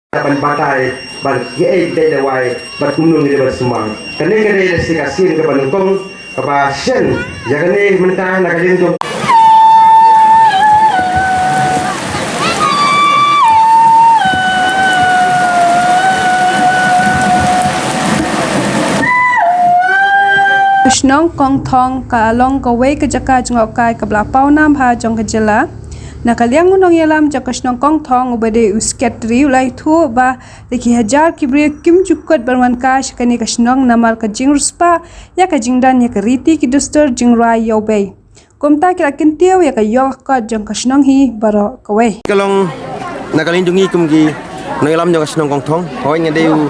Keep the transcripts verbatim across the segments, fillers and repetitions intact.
ban batai, ban ïa ei dei da wai, ban kumno ngi dei ban sumar. Kane ka dei da si ka sien kaba nyngkong, kaba shen, ïa kane mynta na ka liang jong Ka shnong Kongthong ka long kawei ka jaka jngohkai kaba la paw nam bha jong ka jylla. Na ka liang u nongïalam jong ka shnong Kongthong uba dei u Secretary u la ïathuh ba da ki hajar ki briew kim ju kut ban wan kai sha kane ka shnong namar ka jingriewspah ïa ka jingdon ïa ka riti ki dustur jingrwai ïew bei. Kumta ki la kyntiew ïa ka ïoh ka kot jong ka shnong hi baroh kawei. Ka long na ka liang jong ngi kum ki nongïalam jong ka shnong Kongthong. Hooid, nga dei u,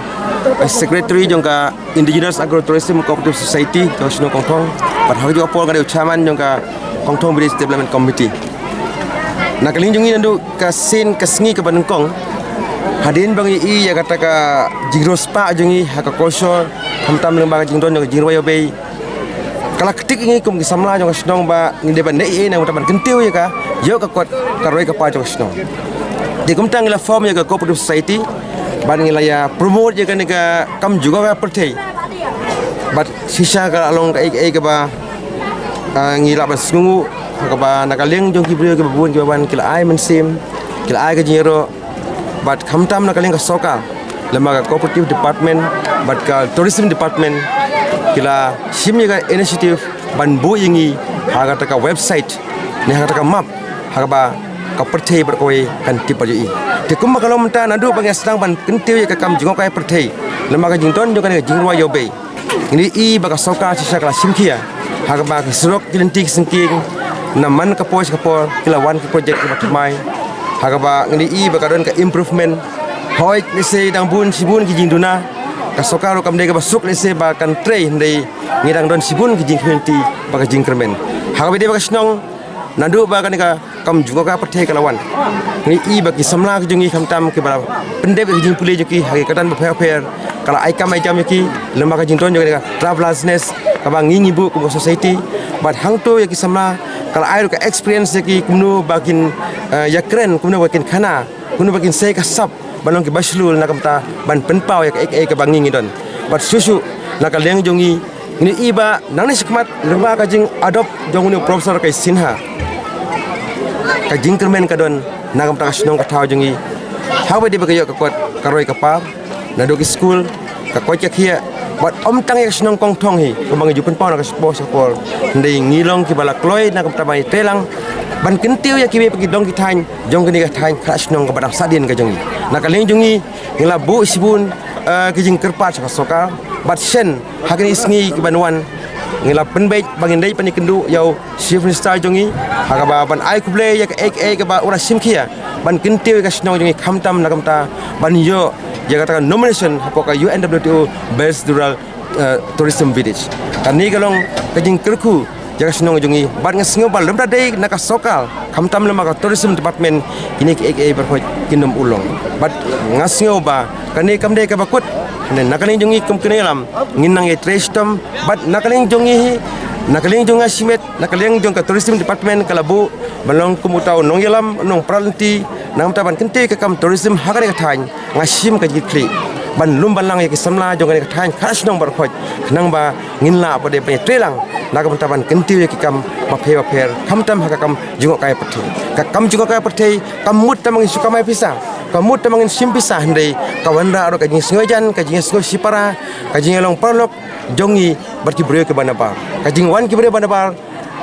eh, secretary jong ka Indigenous Agro Tourism Cooperative Society jong ka shnong Kongthong. Bad ha kajuh ka por nga dei u chairman jong ka Kongthong Village Development Committee. Na ka liang jong ngi naduh ka sien ka sngi kaba nyngkong, hadien ba ngi ïohi ïa kata ka jingriewspah jong ngi ha ka culture, khamtam lyngba ka jingdon jong ka jingrwai ïew bei, ka la ktik ïa ngi kum ki samla jong ka shnong ba ngi dei ban leh ei ei na ka bynta ban kyntiew ïa ka ïoh ka kot ka roi ka par jong ka shnong. Te kumta ngi la form ïa ka cooperative society bad ngi la ïa promote ïa kane ka kam jngohkai pyrthei. Bad shisha ka la long kaei kaei kaba, ah, ngi lah ban sngewnguh ha kaba na ka liang jong ki briew kiba bun kiba wan ki la ai mynsiem, ki la ai ka jingïaroh. Bad khamtam na ka liang ka sorkar, lyngba ka cooperative department bad ka tourism department, ki la shim ïa ka initiative ban buh ïa ngi ha kata ka website ne ha kata ka map ha kaba ka pyrthei baroh kawei kan tip bad ïohi. Te kumba ka long mynta, naduh ba ngi sdang ban kyntiew ïa ka kam jngohkai pyrthei lyngba ka jingdon jong kane ka jingrwai ïew bei, ngi ïohi ba ka sorkar shisha ka la shim khia ha kaba ki surok, ki lynti, ki syngkien, na man ka por sha ka por ki la wan ki project kiba thymmai ha kaba ngi ïohi ba ka don ka improvement. Hooid, lehse dang bun shibun ki jingduna, ka sorkar ruh kam dei kaba suk lehse ba kan trei, hynrei ngi dang don shibun ki jingkhmih lynti bad ka jingkyrmen ha kaba ïadei bad ka shnong. Naduh ba kane ka kam jngohkai pyrthei ka la wan, ngi ïohi ba ki samla ki jong ngi khamtam kiba la pyndep ïa ki jingpule jong ki ha ki kyrdan bapher bapher, ka la ai kam ai jam ïa ki lyngba ka jingdon jong kane ka travelers nest kaba ngi ngi buh kum ka society. Bad hangto ïa ki samla ka la ai ruh ka experience ïa ki kumno ba kin, eh, ïakren, kumno ba kin khana, kumno ba kin sei ka sap ban long kiba shlur na ka bynta ban pynpaw ïa kaei kaei kaba ngi ngi don. Bad shuh shuh na ka liang jong ngi, ngi ïohi ba nangne shakhmat lyngba ka jingadopt jong une u Professor K. Sinha, ka jingkyrmen ka don na ka bynta ka shnong ka thaw jong ngi ha kaba ïadei bad ka ïoh ka kot ka roi ka par, naduh ki skul, ka koit ka khiah, bad ym tang ïa ka shnong Kongthong hi kumba ngi ju pynpaw na ka por sha ka por, hynrei ngi long kiba la kloi na ka bynta ban ïatrei lang ban kyntiew ïa kiwei pat ki dong ki thaiñ jong kane ka thaiñ khadshnong kaba dang sahdien ka jong ngi. Na ka liang jong ngi, ngi la buh shibun, eh, ki jingkyrpad sha ka sorkar, bad shen ha kine ki sngi kiban wan ngi la pynbeit ba ngin leit ban ïakynduh ïa u Chief Minister jong ngi ha kaba ban ai khublei ïa kaei kaei kaba u la shim khia ban kyntiew ïa ka shnong jong ngi khamtam na ka bynta ban ïoh ïa kata ka nomination hapoh ka U N W T O Best Rural, eh, Tourism Village. Kane ka long ka jingkyrkhu ïa ka shnong jong ngi, bad nga sngew ba lymda dei na ka sorkar, khamtam lyngba ka tourism department, kine kiei kiei baroh kin ym urlong. Bad nga sngew ba kane kam dei kaba kut, hynrei na ka liang jong ngi kum ki nongïalam ngin nang ïatrei shitom, bad na ka liang jong ngi hi, na ka liang jong nga shimet, na ka liang jong ka tourism department ka la buh ban long kum uta u nongïalam nongpra lynti na ka bynta ban kyntiew ïa ka kam tourism ha kane ka thaiñ. Nga shim ka jingkitkhlieh ban lum ban lang ïa ki samla jong kane ka thaiñ khadshnong baroh, khnang ba ngin lah pat de ban ïatrei lang na ka bynta ban kyntiew ïa ki kam bapher bapher, khamtam ha ka kam jngohkai pyrthei. Ka kam jngohkai pyrthei kam mut tang ba ngin shu kamai pisa, kam mut tang ba ngin shim pisa, hynrei ka wanrah ruh ka jingsngewjan, ka jingsngew shipara, ka jingïalong paralok jong ngi bad ki briew kiba nabar. Ka jingwan ki briew ba nabar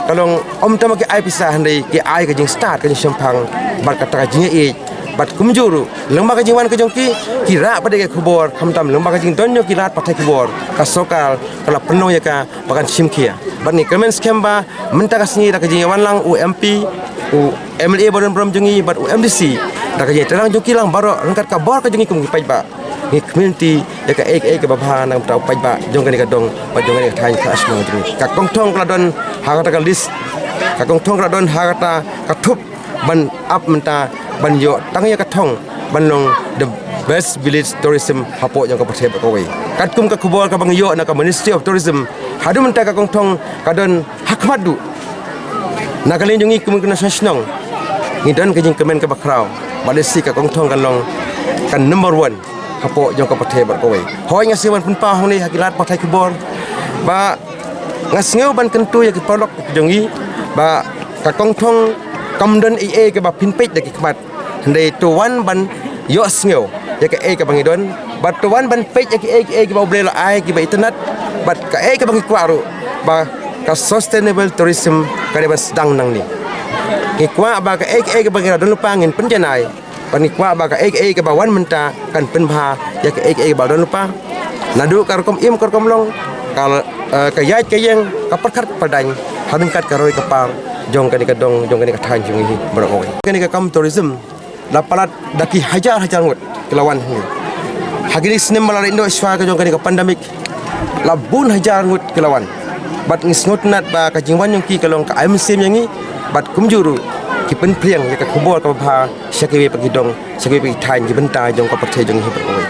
ka long ym tang ba ki ai pisa, hynrei ki ai ka jingstad, ka jingshemphang bad kata ka jingïaieit. Bad kumjuh ruh lyngba ka jingwan ka jong ki, ki rah pat de ka khubor, khamtam lyngba ka jingdon jong ki lad pathai khubor, ka sorkar ka la pynlong ïa ka ba kan shim khia. Bad ngi kyrmen skhem ba mynta ka sngi da ka jingïawan lang u M P, u M L A ba don burom jong ngi bad u M D C, da ka jingïatrei lang jong ki lang baroh ryngkat ka bor ka jong ngi kum ki paidbah, ngi khmih lynti ïa kaei kaei kaba bha na ka bynta u paidbah jong kane ka dong bad jong kane ka thaiñ khadshnong jong ngi. Ka Kongthong ka la don ha kata ka list, ka Kongthong ka la don ha kata ka thup ban ap mynta ban ïoh tang ïa ka thong ban long the best village tourism hapoh jong ka pyrthei baroh kawei. Katkum ka khubor kaba ngi ïoh na ka Ministry of Tourism, haduh mynta ka Kongthong ka don ha khmat duh. Na ka liang jong ngi kum ki nongshong shnong, ngi don ka jingkmen kaba khraw ba lehse ka Kongthong kan long kan number one hapoh jong ka pyrthei baroh kawei. Hooid, nga sngew ban pynpaw hangne ha ki lad pathai khubor ba nga sngew ban kyntu ïa ki paralok jong ngi ba ka Kongthong kam don ei ei kaba phin peit da ki khmat. Hynrei to wan ban ïohsngew ïa kaei kaba ngi don, bad to wan ban peit ïa kiei kiei kiba U Blei la ai, kiba itynnad, bad kaei kaba ngi kwah ruh ba ka sustainable tourism ka dei ban sdang nangne. Ngi kwah ba kaei kaei kaba ngi la don lypa ngin pynjanai, bad ngi kwah ba kaei kaei kaba wan mynta kan pynbha ïa kaei kaei kaba don lypa. Naduh ka rukom im ka rukom long, ka, eh, ka ïaid ka ïeng, ka pyrkhat pyrdain, ha ryngkat ka roi ka par jong kane ka dong, jong kane ka thaiñ jong ngi baroh kawei. Kane ka kam tourism la palat da ki hajar hajar ngut ki la wan hangne. Ha kine ki snem ba la leit noh shuwa ka jong kane ka pandemic, la bun hajar ngut ki la wan. Bad ngi sngewtynnad ba ka jingwan jong ki ka long ka ai mynsiem ïa ngi, bad kumjuh ruh ki pynphriang ïa ka khubor kaba bha sha kiwei pat ki dong, sha kiwei pat ki thaiñ, ki bynta jong ka pyrthei jong ngi hi baroh kawei.